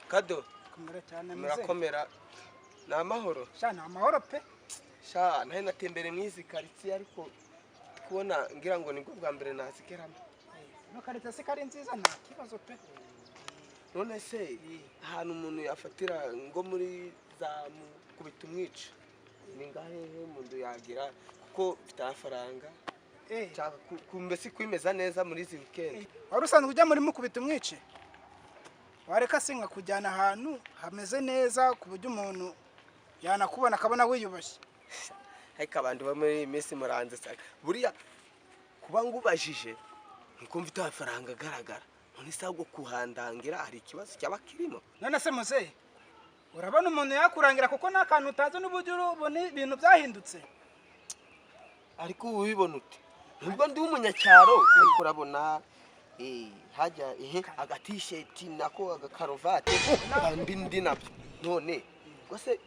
Kado komera cyane muze. Murakomera. Ni amahoro. Sha ni amahoro pe. Sha nahe natembere mwizi quartier ariko kubona ngira ngo nibwo bwa mbere nazigeramo. No quartier se kari nziza nta kibazo pe. None se ahantu umuntu yafatira ngo muri za kubita umwica ni ngahehe umuntu yagira kuko mfite amafaranga nshaka mbese kwimeza neza muri izi weekend. Wari usanzwe ujya muri mukubita umwice? Wareka se nkakujyana ahantu hameze neza ku buryo umuntu yanakubona akabona wiyubashye. Ariko abantu bo muri iyi minsi muranze cyane. Buriya kuba ngubajije nuko mfite amafaranga agaragara. None se ahubwo kuhandangira hari ikibazo cyaba kirimo? None se muzehe urabona umuntu yakurangira kuko nta kantu utazi n'uburyo ubona ibintu byahindutse. Ariko ubu ubibona ute? Nubwo ndi umunyacyaro ariko urabona hajya agatisheti nako agakaruvati ndi ndi nabyo. None rwose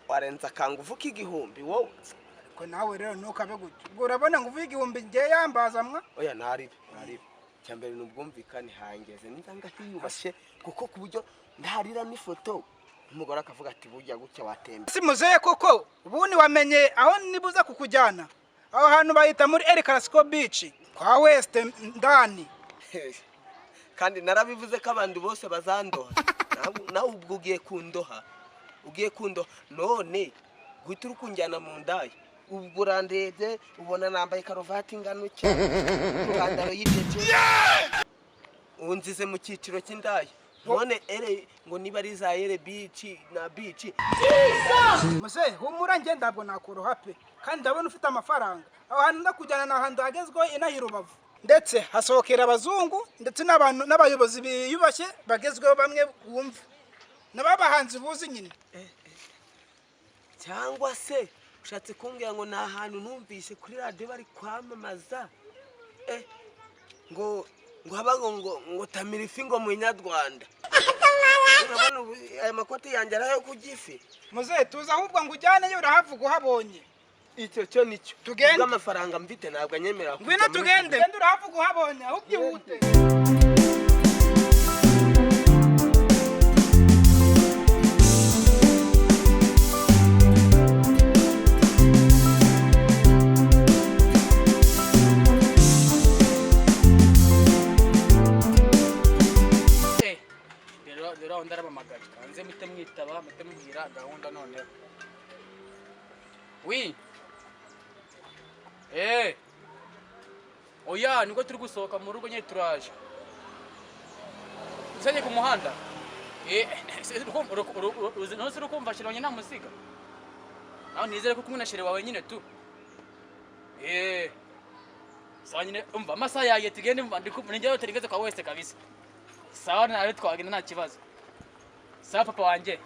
warenza akanguvu k'igihumbi wowe. Ariko nawe rero ntukabe gutyo. Ubwo urabona ngo uvuye igihumbi ngiye yambaza mwa? Oya ntaribe ntaribe. Icyambere ni ubwumvikane hangeze nzanga hiyubashye kuko ku buryo ndarira n'ifoto umugore akavuga ati burya gutya watembe. Si muzehe koko ubundi wamenye aho nibuza kukujyana. Aho hantu bayita muri El Clasico Beach kwa West ndani. Kandi narabivuze ko abantu bose bazandoha. Nawe ubwo ugiye kundoha. Ugiye kundoha none guhita uri kunjyana mu ndaya. Ubwo urandebye ubona nambaye karuvati ingana utya ipantaro y'idece unzize mu cyiciro cy'indaya. None ere ngo niba ari za ere beach na beach. Muzehe humura nge ndabwo nakoroha pe kandi ndabona ufite amafaranga. Aho hantu ndakujyana ni ahantu hagezweho inaha i Rubavu. Ndetse hasohokera abazungu ndetse n'abantu n'abayobozi biyubashye bagezweho bamwe wumva n'ababahanzi buzi nyine. Cyangwa se ushatse kumbwira ngo ni ahantu numvise kuri radio bari kwamamaza ngo ngo haba ngo ngo tamira ifi ngo mu Nyarwanda. Urabona aya makoti yanjye arayo kugifi. Muzehe tuza ahubwo ngo ujyaneyo urahavuga uhabonye. Icyo cyo nicyo. Tugende. Amafaranga mfite ntabwo anyemera. Ngwino tugende. Genda urahavuga uhabonye ahubwo ihute. Rero ndaramamagaye kanze mite mwitaba mite mubwira gahunda noneho. Oui. Oya niko turi gusohoka mu rugo nyine turaje. Usanye ku muhanda. Nose urukumva shironye nta musiga. Naho nizere ko kumwe na shere wawe nyine tu. Sawa nyine umva amasaha yagiye tugende umva ndi tugeze kwa West kabisa. Sawa nawe twagenda nta kibazo. Sawa papa wanje.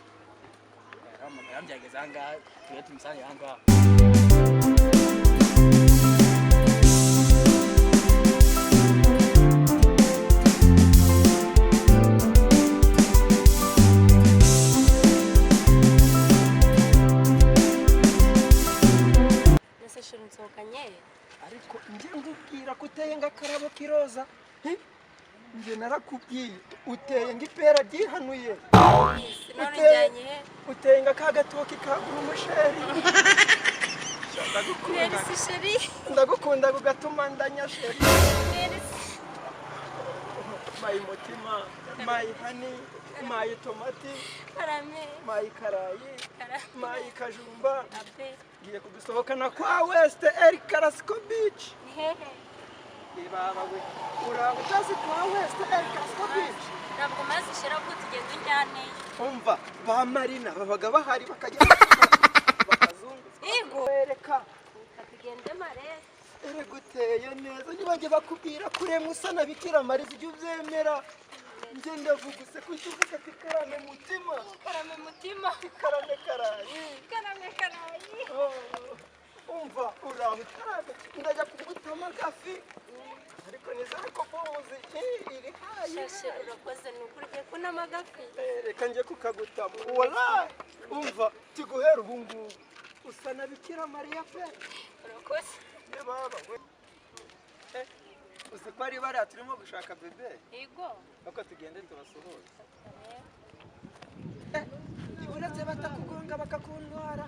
Yarambyageze ahangaha tugende tumusange ahangaha. Ariko nje ngubwira ko uteye ngakarabo kiroza. Nje narakubwiye uteye ngipera ryihanuye. Uteye ngakagatoki kagura umusheri. Ndagukunda kugatuma ndanya sheri. My mutima, my honey, my tomati, my karayi, my kajumba. Ngiye kugusohokana kwa West El Clasico Beach. Baba we uraba utazi kwa West El Clasico Beach? Ntabwo mazi shira ko tugenda unjyane. Umva ba Marina babaga bahari bakajya bakazunguza. Yego. Wereka. Tugende mare. Ere guteye neza nibajye bakubwira kuremwa usa na Bikira Mariya ujye ubyemera. Nje ndavuguse kuki uvuga ati karame mutima. Karame mutima. Karame karayi. Karame karayi. Umva uraho karame ndajya kugutama gafi. Ariko nizere ko buzi iri hayi. Shashe urakoze nukuri ugiye kunama gafi. Reka nje kukagutama. Wallahi umva tiguhera ubu ngubu. Usa na Bikira Mariya pe. Urakoze. Baba we. Uzi ko ari bariya turimo gushaka bebe? Yego. Uko tugende tubasuhuze. Uretse batakugonga bakakuntwara.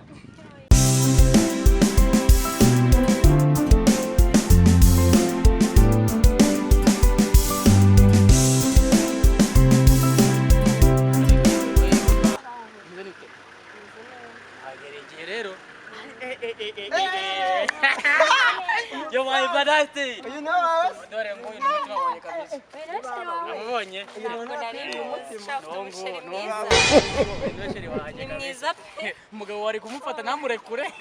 Rero. Yo my badasti. You know us. Dore nguyu ni umutima wanjye kabisa. Namubonye. Ni mwiza pe. Umugabo wari kumufata ntamurekure.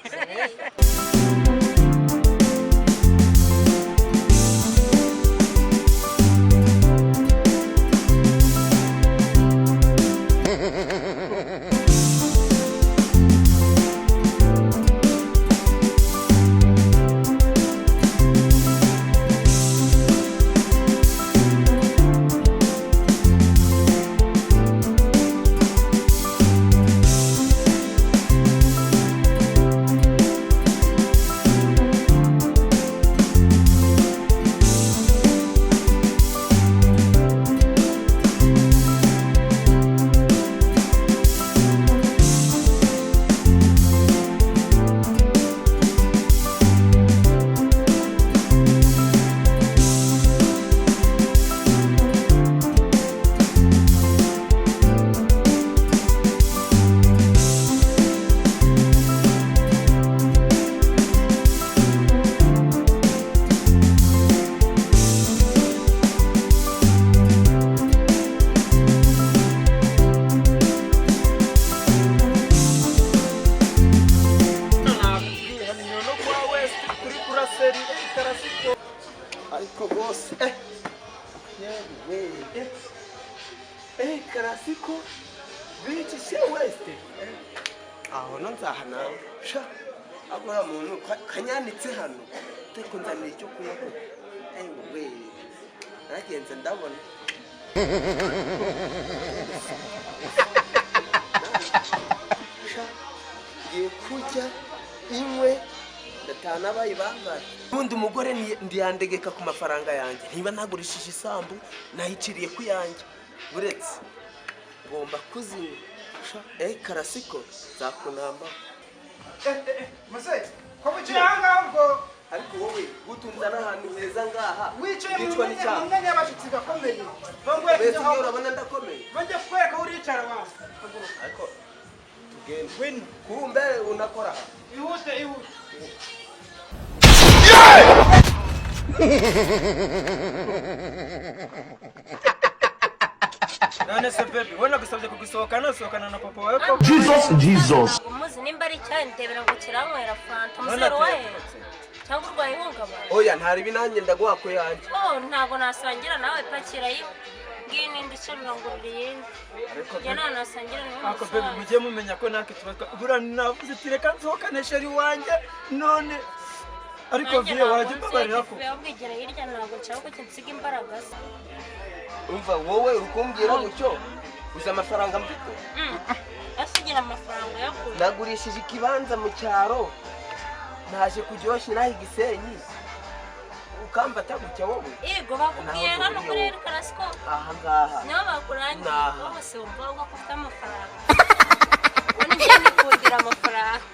Ariko bose yewe Karasiko bici se West aho no nzahana sha agora muntu kanyanitse hano teko nzanira icyo kunywa ewe nagenze ndabona ngiye kujya inywe ndatana abayi bambaye ubundi umugore ndiyandegeka ku mafaranga yanjye niba nagurishije isambu nayiciriye ku yanjye buretse ngomba kuzinywa Karasiko zakunamba muze ko wicaye aha ngaha ubwo ariko wowe gutunza n'ahantu heza ngaha wicaye mu myanya y'abashyitsi bakomeye mbese iyo urabona ndakomeye bongeye kukwereka aho uricara wawe ariko tugende kumbe unakora ihute ihute. None se baby, wena gusabye kugusohokana usohokana na papa wawe ko Jesus Jesus. Umuzi nimba ari cyane ndebera ngo kiranywera fanta muzero wahe cyangwa urwaye ihungabana. Oya ntari binanye ndaguha ko yanjye. Oh ntago nasangira nawe pakira yo. Ngiyi nindi ngurira iyindi. Njye nta nasangira nawe. Ako baby mujye mumenya ko natwe tubatwa bura navuze ati reka nsohokane sheri wanjye none ariko viye wajya umbabarira ko ubwigera hirya ntabwo nshaka ko kinsiga imbaraga ze. Umva wowe urukumbwira gutyo uzi amafaranga mfite. Asigira amafaranga yakura. Nagurishije ikibanza mu cyaro naje kuryoshya naho Igisenyi ukamfata gutya wowe. Yego bakubwiye hano kuri El Karasiko. Aha ngaha. Niho bakurangiye bose wumva ko ufite amafaranga. Ubundi njye nikundira amafaranga.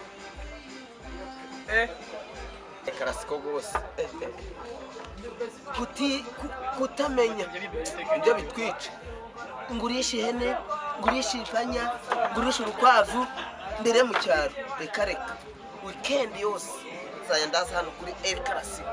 El Karasiko rwose. Kutamenya ibyo bitwica. Ngurisha ihene, ngurisha ipanya, ngurisha urukwavu ndere mu cyaro. Reka reka. Weekend yose nzajya ndaza hano kuri El Karasiko.